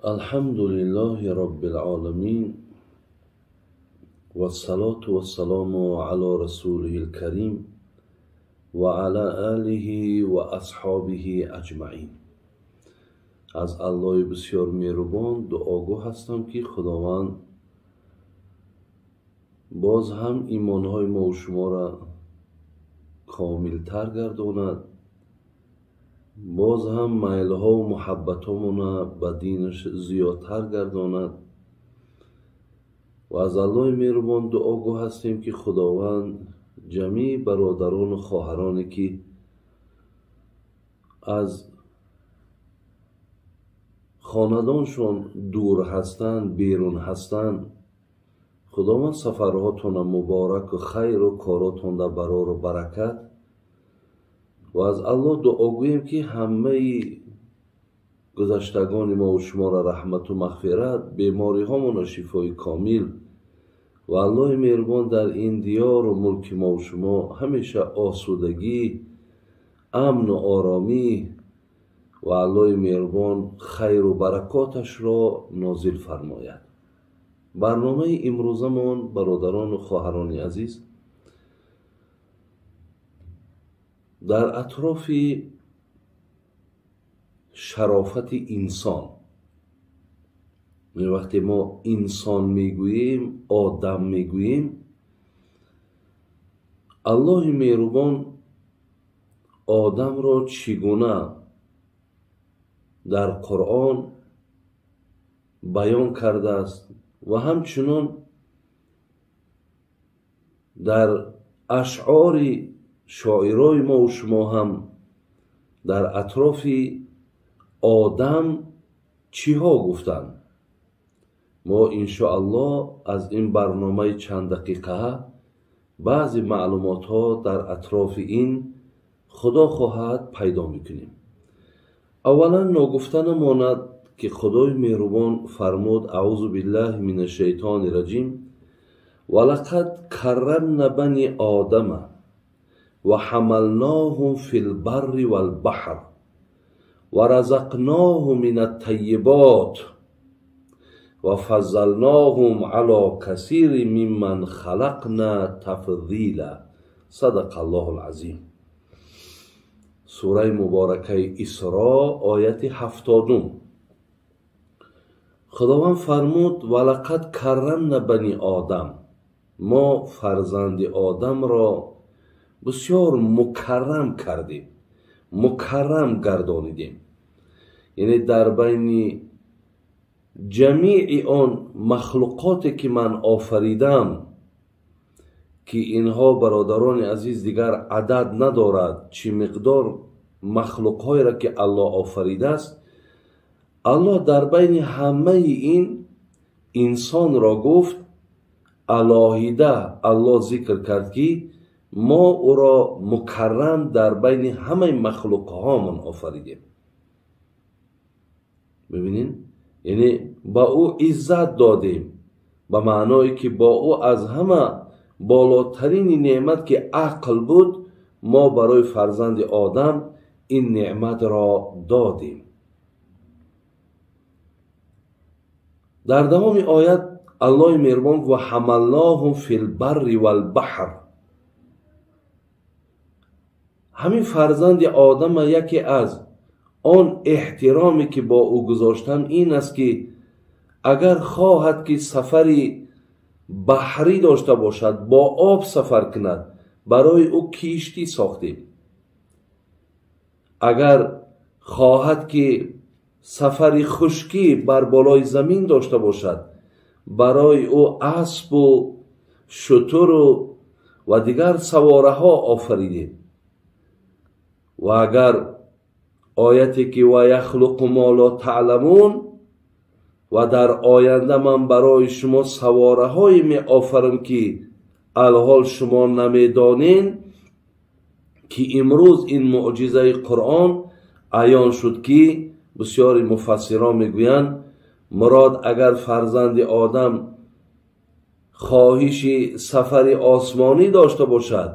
الحمد لله رب العالمين والصلاة والسلام على رسوله الكريم وعلى آله وأصحابه أجمعين. Аз Аллоҳи бисёр меҳрубон дуогӯ ҳастам, ки Худованд боз ҳам имонҳои мову шуморо комилтар гардонад, боз ҳам майлҳову муҳаббатҳомона ба динаш зиёдтар гардонад. Ва аз Аллоҳи меҳрубон дуогӯ ҳастем, ки Худованд ҷамеи бародарону хоҳароне, ки аз хонадоншон дур ҳастанд, берун ҳастанд, Худованд сафарҳотонро мубораку хайру коротонда барору баракат. Ва аз Аллоҳ дуогӯем, ки ҳамаи гузаштагони мову шуморо раҳмату мағфират, бемориҳомонро шифои комил, ва Аллоҳи меҳрубон дар ин диёру мулки мову шумо ҳамеша осудагӣ, амну оромӣ ва Аллоҳи меҳрубон хайру баракоташро нозил фармояд. Барномаи имрӯзамон, бародарону хоҳарони азиз, дар атрофи шарофати инсон. Вақте мо инсон мегӯем, одам мегӯем, Аллоҳи меҳрубон одамро чӣ гуна дар Қуръон баён кардааст ва ҳамчунон дар ашъори шоирои мову шумо ҳам дар атрофи одам чиҳо гуфтанд. Мо иншоаллоҳ аз ин барномаи чанд дақиқа баъзе маълумотҳо дар атрофи ин Худо хоҳад пайдо мекунем. Аввалан ногуфта намонад, ки Худои меҳрубон фармуд: аъузу биллаҳи мин ашшайтони раҷим, ва лақад каррамна бани одама ва ҳамалноҳум фи лбарри валбаҳр ва разақноҳум мин аттайибот ва фаззалноҳум ало касири мимман халақна тафзила. Садақа Аллоҳу лазим. Сураи муборакаи Исро, ояти 70. Худованд фармуд: ва лақад каррамна бани одам, мо фарзанди одамро бисёр мукаррам кардем, мукаррам гардонидем. Яъне дар байни ҷамеи он махлуқоте, ки ман офаридам, ки инҳо, бародарони азиз, дигар адад надорад, чӣ миқдор махлуқҳоеро ки Аллоҳ офаридааст, Аллоҳ дар байни ҳамаи ин инсонро гуфт алоҳида. Аллоҳ зикр кард, ки мо ӯро мукаррам дар байни ҳамаи махлуқҳомон офаридем. Бибинед, яъне ба ӯ иззат додем, ба маъное ки бо ӯ аз ҳама болотарини неъмат, ки ақл буд, мо барои фарзанди одам ин неъматро додем. Дар давоми оят Аллоҳи меҳрубон: ва ҳамалноҳум фи лбарри валбаҳр. Ҳамин фарзанди одама яке аз он эҳтироме, ки бо ӯ гузоштам, ин аст, ки агар хоҳад, ки сафари баҳрӣ дошта бошад, бо об сафар кунад, барои ӯ киштӣ сохтем. Агар хоҳад, ки сафари хушкӣ бар болои замин дошта бошад, барои ӯ аспу шутуру ва дигар савораҳо офаридем. Ва агар ояте, ки ва яхлуқу мо ло таъламун, ва дар оянда ман барои шумо савораҳое меофарам, ки алҳол шумо намедонед, ки имрӯз ин муъҷизаи Қуръон аён шуд, ки бисёри муфассирон мегӯянд, мурод агар фарзанди одам хоҳиши сафари осмонӣ дошта бошад,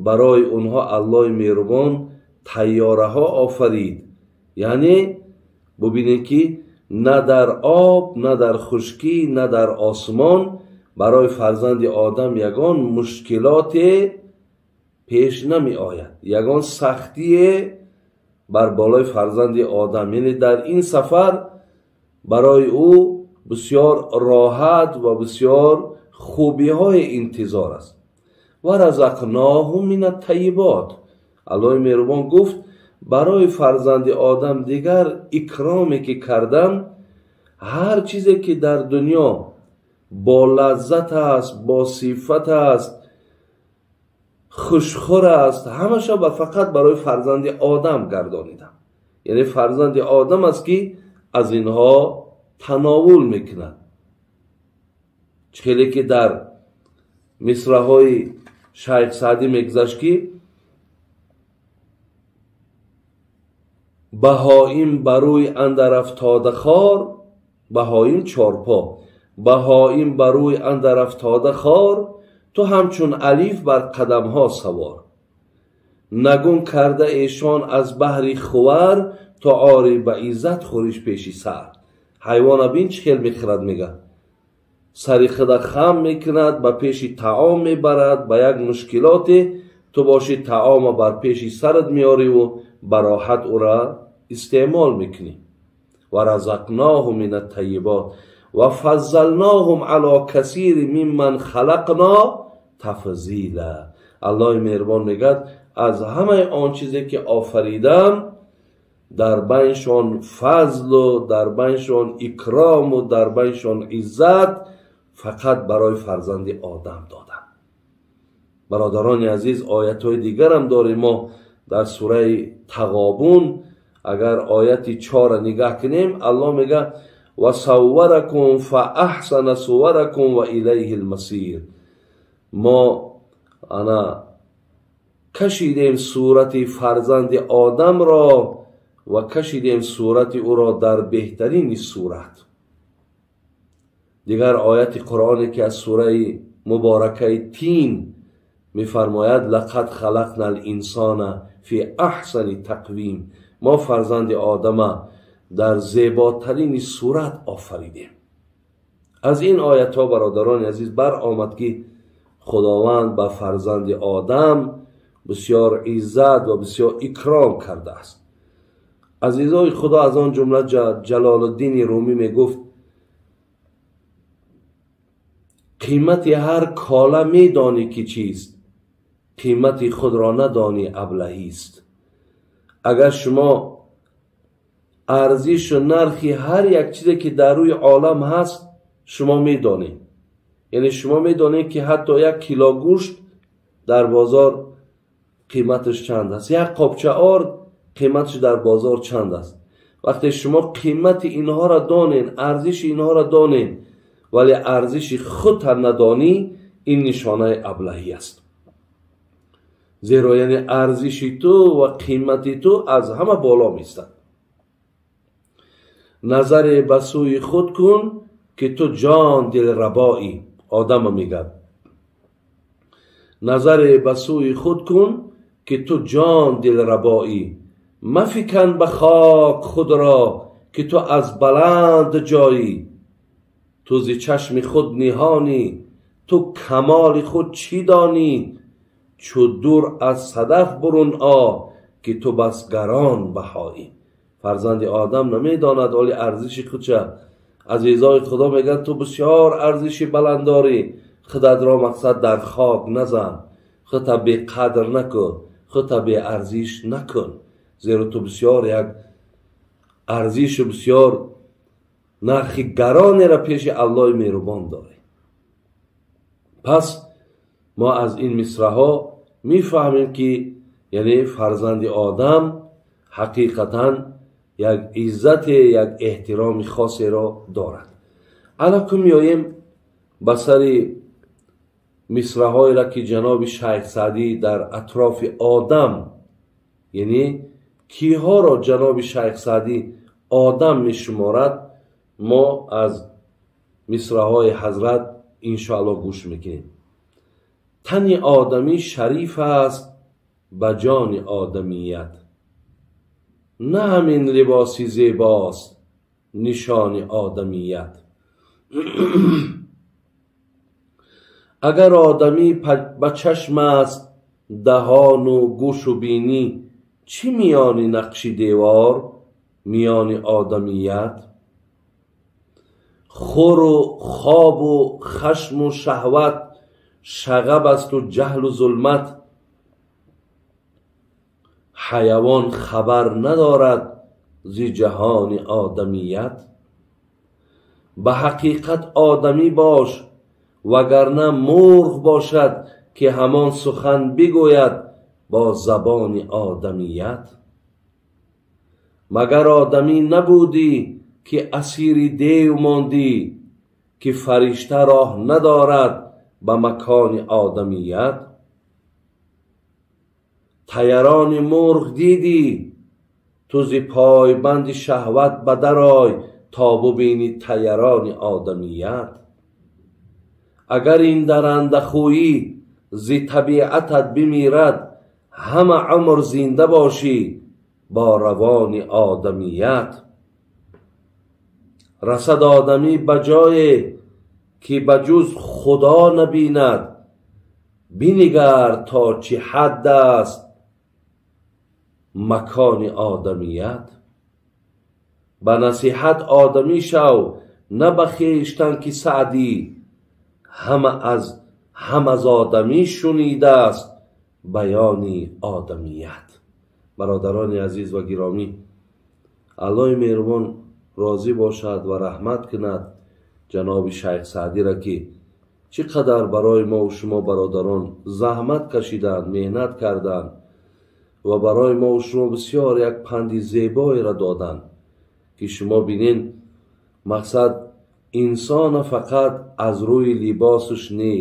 барои онҳо Аллоҳи меҳрубон тайёраҳо офарид. Яъне бубинед, ки на дар об, на дар хушкӣ, на дар осмон барои фарзанди одам ягон мушкилоте пеш намеояд, ягон сахтие бар болои фарзанди одам. Яъне дар ин сафар барои ӯ бисёр роҳат ва бисёр хубиҳои интизор аст. Ва разақноҳу мин аттайибот. Аллоҳи меҳрубон гуфт барои фарзанди одам дигар икроме ки кардам, ҳар чизе ки дар дунё бо лаззат аст, бо сифат аст, хушхӯр аст, ҳамаша ба фақат барои фарзанди одам гардонидам. Яъне фарзанди одам аст ки аз инҳо тановул мекунад. Хеле ки дар мисраҳои шайх Саъдӣ мегузашт ки баҳоим барӯи андар афтода хор, баҳоим чорпо, баҳоим барӯи андар афтода хор, ту ҳамчун алиф бар қадамҳо савор. Нагун карда эшон аз баҳри хувар, то ори ба иззат хӯриш пеши сар. Ҳайвона бин чӣ хел мехӯрад, мега сари худа хам мекунад, ба пеши таом мебарад, ба як мушкилоте ту боши таома бар пеши сарат меориву ба роҳат ӯра истеъмол мекунӣ. Ва разақноҳу мин аттайибот ва фаззалноҳум ало касири мимман халақно тафзила. Аллоҳи меҳрубон мегӯяд аз ҳамаи он чизе ки офаридам дар байншон фазлу дар байншон икрому дар байншон иззат фақат барои фарзанди одам додам. Бародарони азиз, оятҳои дигарам дорем мо дар сураи Тағобун. Агар ояти 4 нигаҳ кунем, Аллоҳ мегӯяд ва савваракум фаахсана суваракум ва илайҳи лмасир. Мо ана кашидем сурати фарзанди одамро ва кашидем сурати ӯро дар беҳтарини сурат. Дигар ояти Қуръоне ки аз сураи муборакаи Тин мефармояд лақад халақна линсона фи аҳсани тақвим. Мо фарзанди одама дар зеботарини сурат офаридем. Аз ин оятҳо бародарони азиз баромад ки Худованд ба фарзанди одам бисёр иззат ва бисёр икром кардааст. Азизои Худо, аз он ҷумла Ҷалолуддини Румӣ мегуфт қимати ҳар кола медонӣ ки чист, қимати худро надонӣ аблаҳист. Агар шумо арзишу нархи ҳар як чизе ки дар рӯи олам ҳаст шумо медонед, яъне шумо медонед ки ҳатто як кило гӯшт дар бозор қиматаш чанд аст, як қопча орд қиматаш дар бозор чанд аст. Вақте шумо қимати инҳоро донед, арзиши инҳоро донед, вале арзиши худта надонӣ, ин нишонаи аблаҳӣ аст. Зеро яъне арзиши ту ва қимати ту аз ҳама боло меистад. Назаре ба сӯи худ кун ки ту ҷон дилрабоӣ. Одама мегӯяд назаре ба сӯи худ кун ки ту ҷон дилрабоӣ, мафикан ба хок худро ки ту аз баланд ҷоӣ. Ту зи чашми худ ниҳонӣ, ту камоли худ чӣ донӣ? Чу дур аз садаф бурун о ки ту бас гарон баҳоӣ. Фарзанди одам намедонад оли арзиши худша. Азизои Худо мегӯянд ту бисёр арзиши баланд дорӣ, худатро мақсад дар хок назан, худта беқадр накун, худта беарзиш накун, зеро ту бисёр як арзишу бисёр нархи гаронеро пеши Аллоҳи меҳрубон дорӣ. Пас мо аз ин мисраҳо мефаҳмем ки яъне фарзанди одам ҳақиқатан як иззате, як эҳтироми хосеро дорад. Алакун меоем ба сари мисраҳоеро ки ҷаноби шайх Саъдӣ дар атрофи одам, яъне киҳоро ҷаноби шайх Саъдӣ одам мешуморад, мо аз мисраҳои ҳазрат иншоаллоҳ гӯш мекунем. Тани одамӣ шариф аст ба ҷони одамият, на ҳамин либоси зебост нишони одамият. Агар одамӣ ба чашм аст даҳону гӯшу бинӣ, чӣ миёни нақши девор миёни одамият? Хӯру хобу хашму шаҳват шағаб асту ҷаҳлу зулмат. Ҳайавон хабар надорад зи ҷаҳони одамият. Ба ҳақиқат одамӣ бош, вагарна мурғ бошад ки ҳамон сухан бигӯяд бо забони одамият. Магар одамӣ набудӣ ки асири дев мондӣ, ки фаришта роҳ надорад ба макони одамият? Тайарони мурғ дидӣ, ту зи пойбанди шаҳват ба дарой то бубинӣ тайарони одамият. Агар ин дарандахӯӣ зи табиатат бимирад, ҳама умр зинда бошӣ бо равони одамият. Расад одамӣ ба ҷое ки ба ҷуз Худо набинад, бинигар то чӣ ҳадд аст макони одамият. Ба насиҳат одамӣ шав, на ба хештан ки Саъдӣ, ҳам аз одамӣ шунидааст баёни одамият. Бародарони азиз ва гиромӣ, Аллоҳи меҳрубон розӣ бошад ва раҳмат кунад ҷаноби Шайх Саъдиро, ки чӣ қадар барои мо шумо бародарон заҳмат кашиданд, меҳнат карданд ва барои мо шумо бисёр як панди зебоеро доданд, ки шумо бинед, мақсад инсона фақат аз рӯи либосаш не.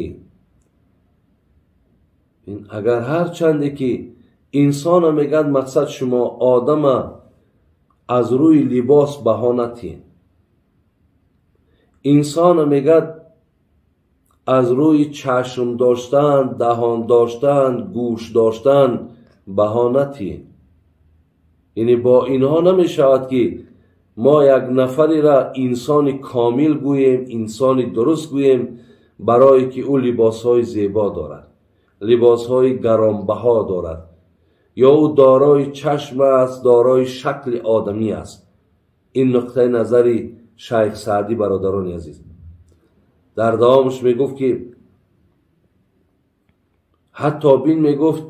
Агар ҳарчанде ки инсона мегӯяд, мақсад шумо одама аз рӯи либос баҳо натиҳед. Инсона мегӯяд аз рӯи чашм доштан, даҳон доштан, гӯш доштан баҳо натиҳед. Яъне бо инҳо намешавад ки мо як нафареро инсони комил гӯем, инсони дуруст гӯем, барое ки ӯ либосҳои зебо дорад, либосҳои гаронбаҳо дорад, ё ӯ дорои чашм аст, дорои шакли одамӣ аст. Ин нуқтаи назари Шайх Саъдӣ, бародарони азиз. Дар давомаш мегуфт ки ҳатто бин, мегуфт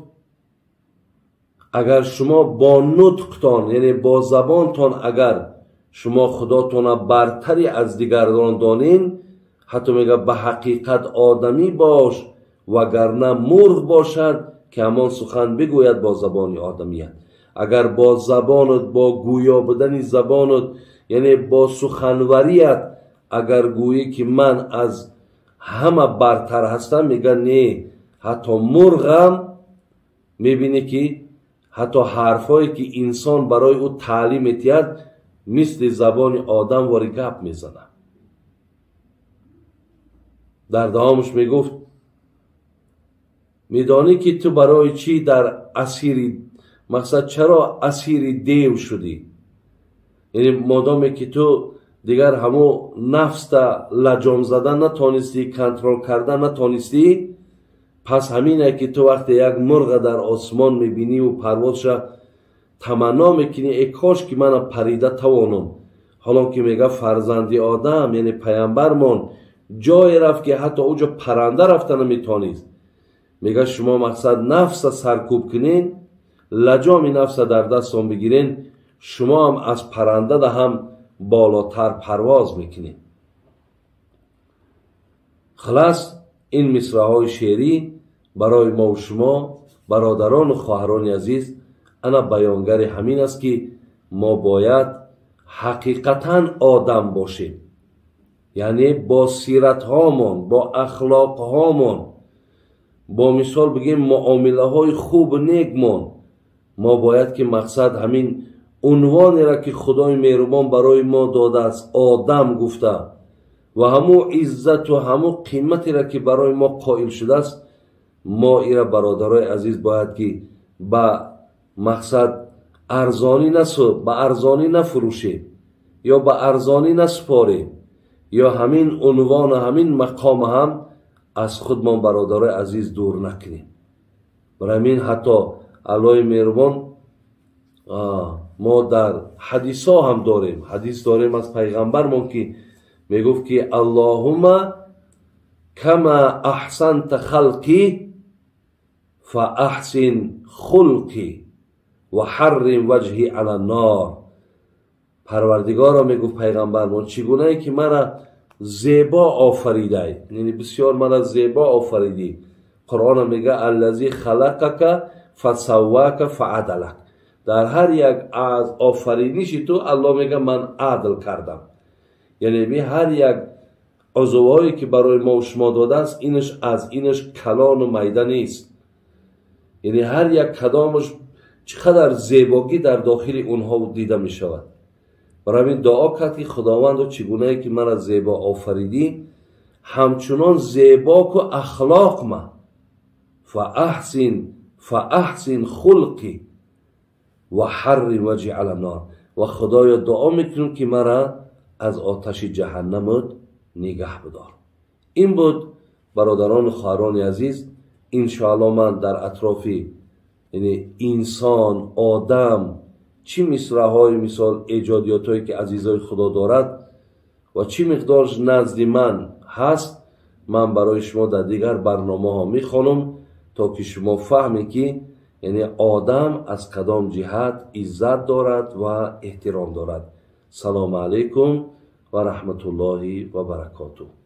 агар шумо бо нутқтон, яъне бо забонтон, агар шумо худотона бартари аз дигарон донин, ҳатто мегӯяд ба ҳақиқат одамӣ бош, вагарна мурғ бошад ки ҳамон сухан бигӯяд бо забони одамият. Агар бо забонат, бо гӯё будани забонат, яъне бо суханварият агар гӯӣ ки ман аз ҳама бартар ҳастам, мегӯяд не, ҳатто мурғам мебинӣ ки ҳатто ҳарфҳое ки инсон барои ӯ таълим метиҳад, мисли забони одам вори гап мезанад. Дар давомаш мегуфт медонӣ ки ту барои чӣ дар асири, мақсад чаро асири дев шудӣ? Яъне модоме ки ту дигар ҳамо нафста лаҷом зада натонистӣ, контрол карда натонистӣ, пас ҳамине ки ту вақте як мурға дар осмон мебиниву парвозша таманно мекунӣ, э кош ки манам парида тавонам. Ҳолон ки мега фарзанди одам, яъне паямбармон ҷое рафт ки ҳатто уҷо парранда рафта наметонист. Мега шумо мақсад нафса саркӯб кунен, лаҷоми нафса дар дастон бигирен, шумо ҳам аз парранда да ҳам болотар парвоз мекунед. Хулас, ин мисраҳои шеърӣ барои мо шумо бародарону хоҳарони азиз ана баёнгари ҳамин аст ки мо бояд ҳақиқатан одам бошем, яъне бо сиратҳомон, бо ахлоқҳомон, бо мисол бигем муомилаҳои хубу некмон, мо бояд ки мақсад ҳамин унвонеро ки Худои меҳрубон барои мо додааст, одам гуфта, ва ҳамун иззату ҳамун қиматеро ки барои мо қоил шудааст, мо ира бародарои азиз бояд ки ба мақсад арзонӣ насу, ба арзонӣ нафурӯшем. ё ба арзонӣ насупорем, ё ҳамин унвону ҳамин мақом ҳам аз худмон, бародарои азиз, дур накунем. Барои ҳамин ҳатто Аллоҳи меҳрубон мо дар ҳадисҳо ҳам дорем, ҳадис дорем аз пайғамбармон, ки мегуфт ки аллоҳума кама аҳсанта халқи фа аҳсин хулқи ва ҳаррим ваҷҳи ала нор. Парвардигоро, мегуфт пайғамбармон, чӣ гунае ки мара зебо офаридай, яъне бисёр мара зебо офаридӣ. Қуръона мега аллази халақака фасаввака фаадалак. Дар ҳар як аз офариниши ту Аллоҳ мега ман адл кардам. Яъне би ҳар як узвҳое ки барои мо шумо додааст, инаш аз инаш калону майда нест. Яъне ҳар як кадомаш чӣ қадар зебогӣ дар дохили онҳо дида мешавад. Барои ҳамин дуо кард ки худовандо, чӣ гунае ки мара зебо офаридӣ, ҳамчунон зебо ку ахлоқма, фа аҳсин хулқи ва ҳаррим ваҷҳи ала нор. Ва худоё, дуо мекунем ки мара аз оташи ҷаҳаннамот нигаҳ бидор. Ин буд, бародарону хоҳарони азиз, иншоалло ман дар атрофи яъне инсон, одам, чӣ мисраҳои, мисол эҷодиётҳое ки азизои худо дорад ва чӣ миқдорш назди ман ҳаст, ман барои шумо дар дигар барномаҳо мехонам, то ки шумо фаҳме ки яъне одам аз кадом ҷиҳат иззат дорад ва эҳтиром дорад. Салому алайкум ва раҳматуллоҳи ва баракотуҳ.